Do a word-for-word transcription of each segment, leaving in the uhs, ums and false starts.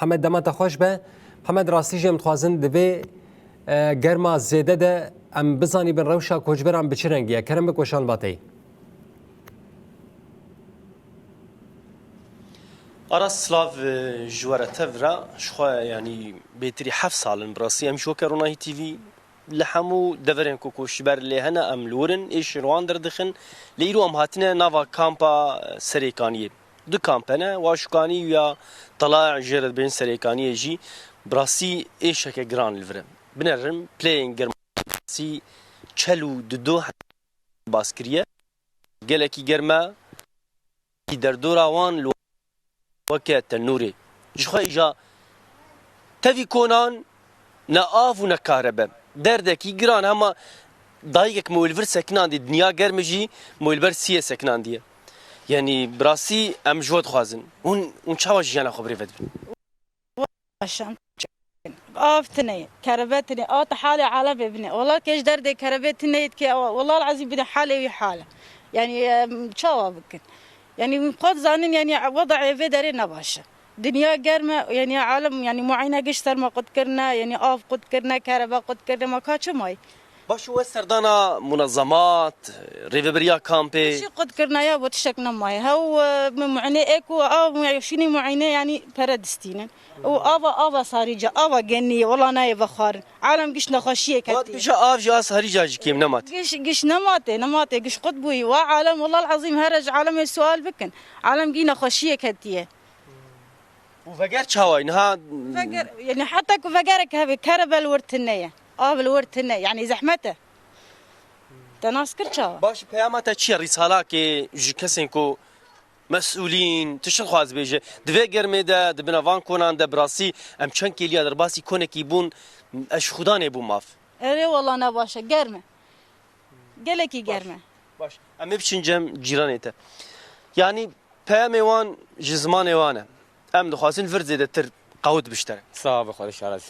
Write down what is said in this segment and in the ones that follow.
Hemed, dema te xweş be. Hemed, rastî jî em dixwazin di vê, e, germa zêde de em bizanîbin rewşa koçberan bi çi rengî ye. Kerem bik, weşan ba te yî. Aras, silav, e, ji we re tev re. Ji xwe, yanî, bêtirî heft sal in bi rastî em ji weke Ronahî T V li hemû deverên ku koçber lê hene, em li wir in, êşên wan derdixin. Lê îro em hatine nava kampa Serêkaniyê. Du kamp hene, Waşûkanî û ya Tala, jê re dibêjin Serêkaniyê jî. Bi rastî êşeke giran li vir e. Binerin, pileyên germ, bi rastî çel û dido bas kiriye. Gelekî germ e. Derdora wan li weke tenûrê. Ji xwe îja tevî konan ne av û ne kahrebe. Derdekî giran, hema dayikek me wê li vir sekinandî, dinya germ e jî me wê li ber siyê sekinandiye. Yanî bi rastî em ji we dixwazin. Hûn, hûn çawa jiyana xwe bi rê ve dibin? Baş e. Av tune ye, kerebe tune ye. A te halê alemê bine. Wela ke ji derdê kerebê tune ye dike, wela el-ezîm bine halê wî hal e. Yanî, em, çawa bikin? Yanî, em xwe dizanin, yanî, wedayê vê derê ne baş e. Dinya germ e, yanî, alem, yanî, muayene giş ser me qut kirine, yanî, av qut kirine, kerebe qut kirine, ma ka çi mayî? Baş, we serdana munezemat, rêvebiriya kampê? Tişî qut kirine ya bo tiştek nemaye. Hew, e, min muayene ê ku a, şînî muayene, yanî pere distînin. Û ava, ava sarîca, ava genî ye, wela nayê vexwarin. Alem giş nexweşiyê Wat ketî. Bije av ji a sarîca jî kêm nemat. Giş, giş nematê, nematê, giş qut bûyî. Wa alem, wela el-ezîm, here ji alemê sual bikin. Alem gî nexweşiyê ketiye. Û veger çawayî niha? Veger, yanî heta ku vegerek hebe, kerebe li wir tune ye. Av li wir tune ye. Yanî zehmet e. Te nas kir çawa? Baş, peyama te çi ye? Rîsalakê ji kesên ku mesûlîn, tu çi dixwaz bêje? Di vê germê de, di bina van konan de bi rastî em çend kêliya derbasî konekî bûn, ez ji Xudanê bûm av. Erê wela ne baş e, germ e. Gelekî germ e. Baş. Em ê biçin cem cîranê te. Yanî peyamê wan ji zimanê wan e. Em dixwazin vir zêdetir qewit biştere. Sax be, Xwedê şaraz.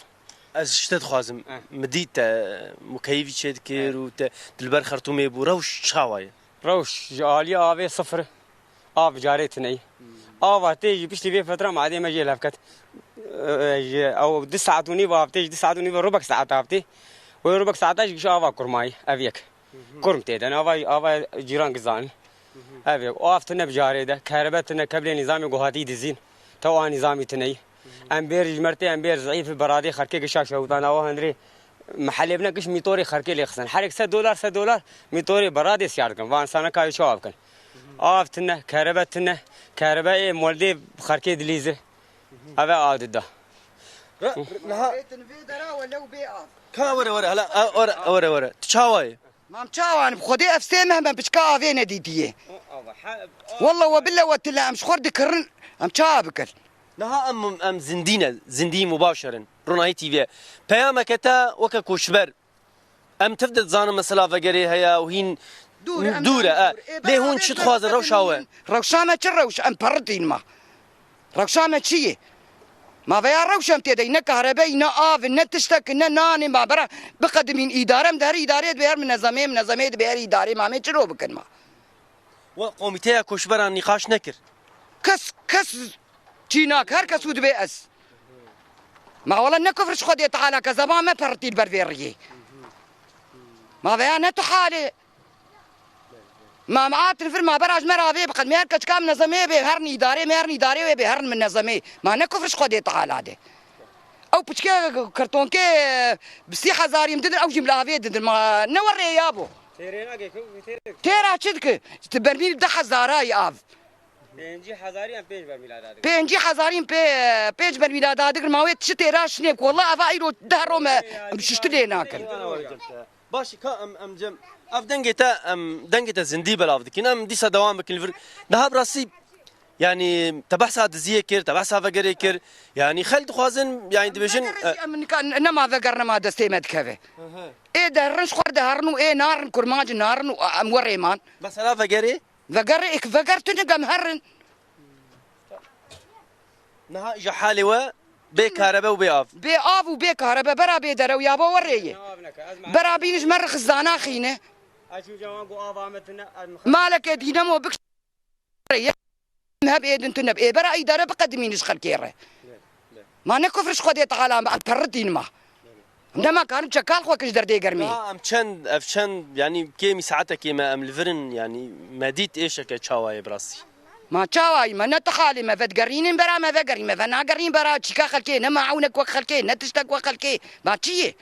Ez ji te dixwazim, Eh. mi dît te mukeyîfî çêdikir Eh. û te dilber Xertûmê bû. Rewş çawa ye? Rewş ji aliyê avê sifir. Av carê tune ye. Ava tê jî piştî vê fetra madê me jê levket. Ee, ji ew du saet û nîv av tê, ji du saet û nîv rubek saet av tê. Wê rubek saeta jî giş ava kurmayî, ev yek. Kurm tê de, ava, ava cîran gizanî. Ev yek. Av tune bi carê de, kerebe tune, keblê nîzamê guhatî dizîn. Tew a nîzamî tune ye. Em bêr ji mertê, em bêr zeyîf, beradê xerkê gişa şewitana wa hundirê. Mehelê bine giş mîtorê xerkê lê xistin. Herek sed dolar, sed dolar mîtorê beradê siyar dikin. Van sana kayê çawa bikin. Av tune, kerebe tune, kerebe ê moldê xerkê dilîzir. Eve av dida. Re-, re-, niha Êtin vê dera we lew bê av. Ka were were, hala, a, were, were, were. Tu çawa yî? Mam çawan, bi Xwedê ev sê meh me piçka avê nedîtiye. Walla we bile we tile em ji xwe dikirin, em çawa bikin? Niha em, em zindî ne, zindî mubaşer in. Ronahî T V ye. Peyameke te weke koçber. Em tiv de dizanin mesela vegerê heye û hîn Dûr, em dûr e, dûr. e. Ê, Lê bera hûn vê çi dixwazin rewşa we? Rewşa me çi rewş? Em peritîn ma. Rewşa me çi ye? Ma veya rewş em tê de, ne kahrebe, ne av, ne tiştek, ne nanê ma bera biqedimîn îdare, em di her îdarê dibê her minezemê, minezemê dibê her îdarê, ma em ê çilo bikin ma? We komîteya koçberan nîqaş nekir? Kes, kes çînak, her kes û dibê ez. Ma wala ne kufr ji Xwedê Teala ke zeban me pertî li ber vê riyê. Ma veya ne tu halê. Ma me atin vir ma beraj me ravê biqin. Me her keçika minezemê bê, her îdarê, me her îdarê wê bê, her minezemê. Ma ne kufr ji Xwedê Teala de. Ew piçke kartonkê bi sî hezarî min didin, ew jî min li avê didin. Ma ne werê ya bo. Têrê nake, ku têrê. Têra çi dike? Tu bermîl deh hezara yî av. Pêncî hezarî em pênc bermîla dadin. Pêncî hezarî em pê-, pênc bermîla dadin. Ma wê çi têra şinê ku walla eva îro deh ro me şişti lê nakin. Baş e, ka em, em cem, ev dengê te, em dengê te zindî belav dikin. Em dîsa dewam bikin li vir. Niha bi rastî, yanî te behsa diziyê kir, te behsa vegerê kir. Yanî xelk dixwazin, yanî dibêjin, Veger e, jî em nika nema veger nema destê me dikeve. Hı hı. Ê derin ji xwe diherin û ê narin kurmancî narin û em werê man. Mesela vegerê? Vegerê êk veger tune gem herin. Niha ji halê we bê karebe û bê av. Bê av û bê karebe, bera bê derew ya bo werê ye. Bera bîn ji me rixizana xîne. Maleke dînemo bik ye. Heb êdin tune. Ê bera îdare biqedimîn ji xelkê re. Ma ne kufr ji Xwedê Teala me, em perritîn ma. Em dema karin çekal xwe kir ji derdê germê. Niha em çend, ev çend, yanî kêmî saetekê me em li vir in, yanî me dît êşeke çawa ye bi rastî. Ma çawayî me, ne tu halê me vedigerînin bera me vegerîn, me venagerîn bera çîka xelkê, ne maûnek wek xelkê, ne tiştek wek xelkê. Ma çi ye?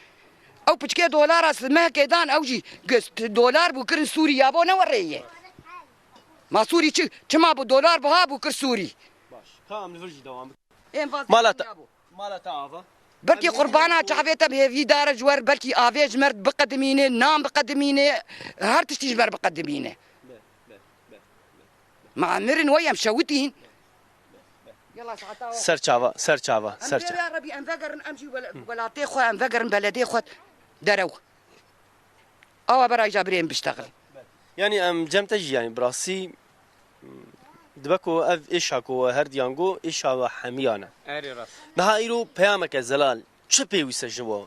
Ew piçkê dolara si-, mehekê dan, ew jî gist dolar bû kirin Sûrî, ya bo ne werê ye. Ma Sûrî çi, çima bû dolar biha bû kir Sûrî? Baş. Tamam, li vir jî devam. Ên vazgeçin Mala te, ya bo. Mala te ava. Belkî Em qurbana hêvî çavê te bi hêvî dare ji wer, belkî avê ji mer biqedimîne, nan biqedimîne, her tiştî ji mer biqedimîne. Be, be, be, be. Ma em mirin wey em şewitîn. Yala saeta o. Ser çava, ser çava, Em ser çava. Bêriya Rebî em vegerin, em jî wela-, welatê xwe, em vegerin beledê xwe derew. Awa berayca birên biştexil. Yanî em cem te jî yanî bi rastî, dibe ku ev êşa ku we her diyan got, êşa we hemiyan e. Erê rast. Niha îro peyameke zelal çi pêwîst e ji we?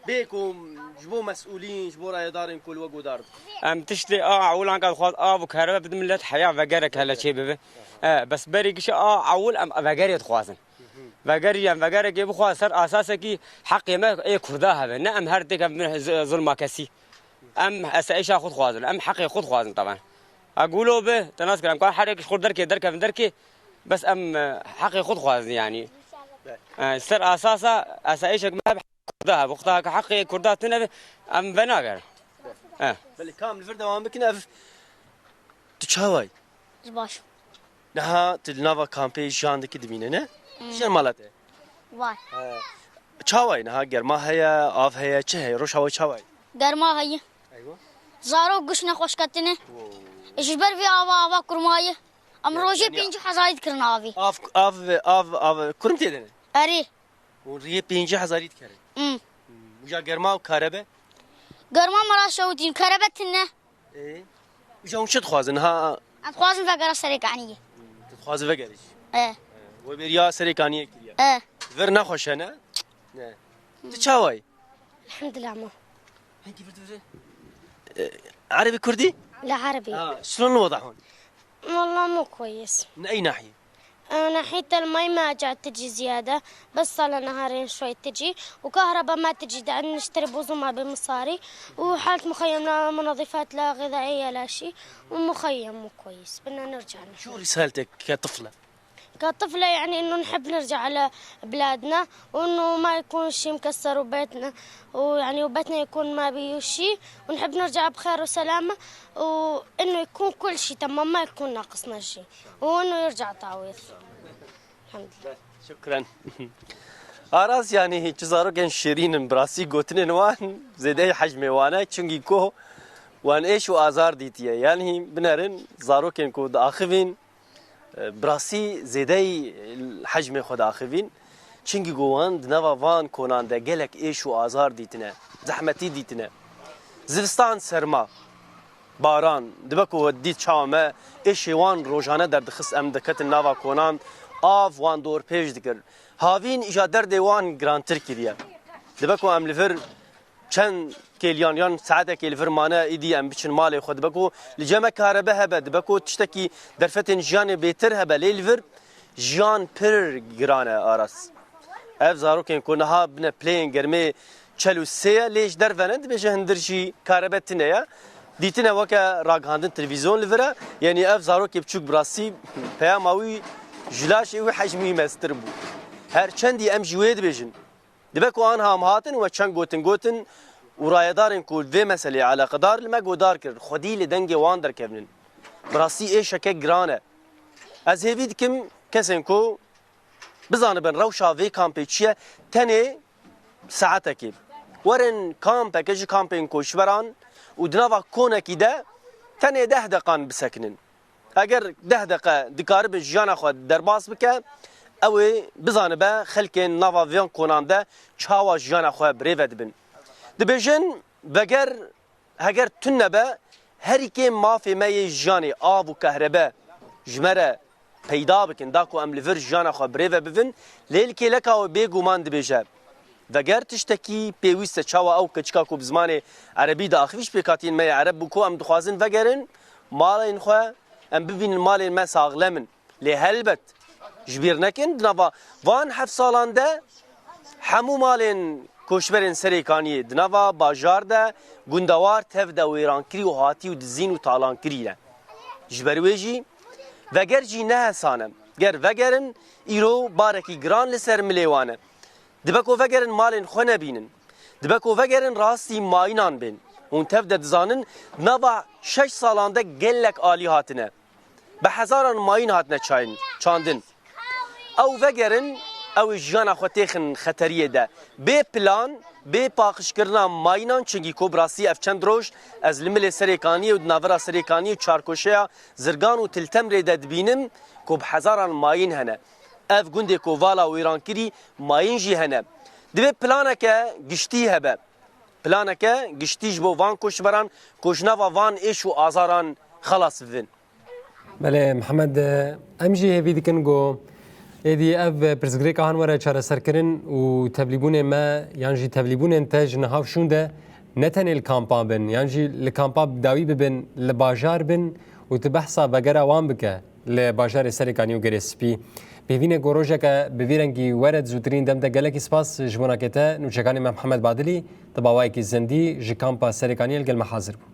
Bê ku ji bo mesûlîn, ji bo rayedarên ku li we godar dikin. Em tiştê a ewilan ka dixwaz av û kerebe bidin millet heya vegerek hele çê bibe. E, bes berî gişe a ewil em vegerê dixwazin. Vegerî em vegerekê bixwazin ser asasekî heqê me ê Kurda hebe. Ne em her têk em bin z-, zulma kesî. Em ese êşa xwe dixwazin. Em heqê xwe dixwazin taban. A gulo be, te nas kirin. Em kan her yek ji xwe derkê, derkevin derkê. Bes em, e, heqê xwe dixwazin yanî. E, ser asasa ese êşek me hebe Kurda hebe. Wexta ka heqê Kurda tune be, em venagerin. E. Belê, kam li vir dewam bikin ev tu çawayî? Ji baş. Niha tu li nava kampê jiyan dikî dimîne, ne? Hmm. Jiyan mala te? Var. He. Çawayî niha germa heye, av heye, çi heye? Roja we çawayî? Germa heye. Eywa. Zarok giş nexweş ketine. Wow. Ji ber vê ava, ava kurmayî. Em Ya, rojê yanî pêncî hezarî dikirin avî. Av, av, av, av kurm tê de ne? Erê. Hûn riyê pêncî hezarî dikerin. Hmm. Hmm. Uca germa û karebe? Germa me ra şewitîn, karebe tune. Ê? Uca hûn çi dixwazin? Ha, Em dixwazin vegera Serêkaniyê. Hmm, tu dixwazî vegerî jî? E. E, we bêriya Serêkaniyê kiriye. E. Vir nexweş e, ne? Ne. Tu çawayî? Elhamdulillah, ma. Hingî vir tu vir? E, Erebî Kurdî? La Erebî. Ha, şilon li wada hûn? Wallah, mı kuyuz. Ne, ey nahî? أنا حتى المي ما جات تجي زيادة، بس صار لها نهارين شوي تجي، وكهرباء ما تجي، دا نشتري بوزوما بمصاري، وحالة مخيم لا منظفات لا غذائية لا شي، ومخيم مو كويس، بدنا نرجع نحن. شو رسالتك كطفلة؟ كطفلة يعني إنه نحب نرجع على بلادنا، وإنه ما يكون شي مكسر وبيتنا، ويعني وبيتنا يكون ما بيه شي، ونحب نرجع بخير وسلامة، وإنه يكون كل شي تمام، ما يكون ناقصنا شي، وإنه يرجع تعويض. Şukren. Aras, yanî çi zarokên şêrîn in, bi rastî gotinên wan zêdeyî hecmê wan e, çunkî ku wan êş û azar dîtiye. Yanî binerin zarokên ku diaxivîn, e, bi rastî zêdeyî hecmê xwe diaxivîn. Çunkî ku wan di nava van konan de gelek êş û azar dîtine, zehmetî dîtine. Zivistan serma. Baran, dibe ku we dît çawa me êşê wan rojane derdixist, em diketin nava konan, av wan dorpêç dikir. Havîn îja derdê wan girantir kiriye. Dibe ku em li vir çend kêliyan yan saetekê li vir mane, îdî em biçin malê xwe. Dibe ku li cem me karebe hebe, dibe ku tiştekî derfetên jiyanê bêtir hebe, lê li vir jiyan pir giran e, Aras. Ev zarokên ku niha bine plêyên germê çel û sê ye, lê ji derve ne, dibêje hindir jî karebe tune ye. Dîtine weke ragihandin televîzyon li vir e. Yanî ev zarokê biçûk bi rastî peyama wî ji laşê wî hecmî wî mestir bû. Her çendî em jî wê dibêjin. Dibe ku anha em hatin we çend gotin gotin û rayedarên ku vê meselê eleqedar li me godar kirin, xwedî li dengê wan derkevnin. Bi rastî êşeke giran e. Ez hêvî dikim kesên ku bizanibin rewşa vê kampê çi ye, tenê saetekê. Werin kampeke ji kampên koçberan û di nava konekî de tenê deh deqan bisekinin. Eger deh deqe dikaribin jiyana xwe derbas bike, ew ê bizanibe xelkên nava vêyan konan de çawa jiyana xwe birêve dibin. Dibêjin, veger Heger tune be, herî kêm mafê me yê jiyanê, av û kehrebe ji me re peyda bikin, da ku em li vir jiyana xwe birêve bibin, lê li kêleka wê bêguman dibêje, veger tiştekî pêwîst e, çawa ew keçika ku bi zimanê erebî diaxivî ji pêkhatiyên me yê ereb bû ku em dixwazin vegerin malên xwe, em bibînin malên me saxlem in. Lê helbet Ji bîr nekin, di nava van heft salan de hemû malên koçberên Serêkaniyê di nava bajar de, gundewar tev de wêrankirî û hatî û dizîn û talankirî ne. Ji ber wê jî veger jî ne hesan e. Ger vegerin, îro barekî giran li ser milê wan e. Dibe ku vegerin malên xwe nebînin. Dibe ku vegerin rastî mayînan bên. Hûn tev de dizanin, di nava şeş salan de gelek alî hatine. Bi hezaran mayîn hatine çayîn, çandin. Ew vegerin, ew ê jiyana xwe têxin xeteriyê de. Bê plan, bê paqijkirina mayînan, çingî ku bi rastî ev çend roj ez li milê Serêkaniyê û di navira Serêkaniyê û çarkoşeya Zirgan û Tiltemrê de dibînim ku bi hezaran mayîn hene. Ev gundê ku vala wêrankirî mayîn jî hene. Divê planeke giştî hebe. Planeke giştî ji bo van koçberan ku ji nava van êş û azaran xelas bibin. Belê, Mihemed, em jî hêvî dikin ku êdî ev pirsgirêka han were çareserkirin û tevlîbûnê me yan jî tevlîbûnên te ji niha û şûn de ne tenê li kampan bin, yan jî li kampa dawî bibin, li bajar bin û tu behsa vegera wan bike li bajarê Serêkanî û Gerê Spî. Pêvîn e ku rojeke bi vî rengî were di zûtirîn dem de. Gelekî spas ji bo nakê te. Nûçekanê me Mihemed Badilî, tibawayekî zindî ji kampa Serêkaniyê li gel me hazir bû.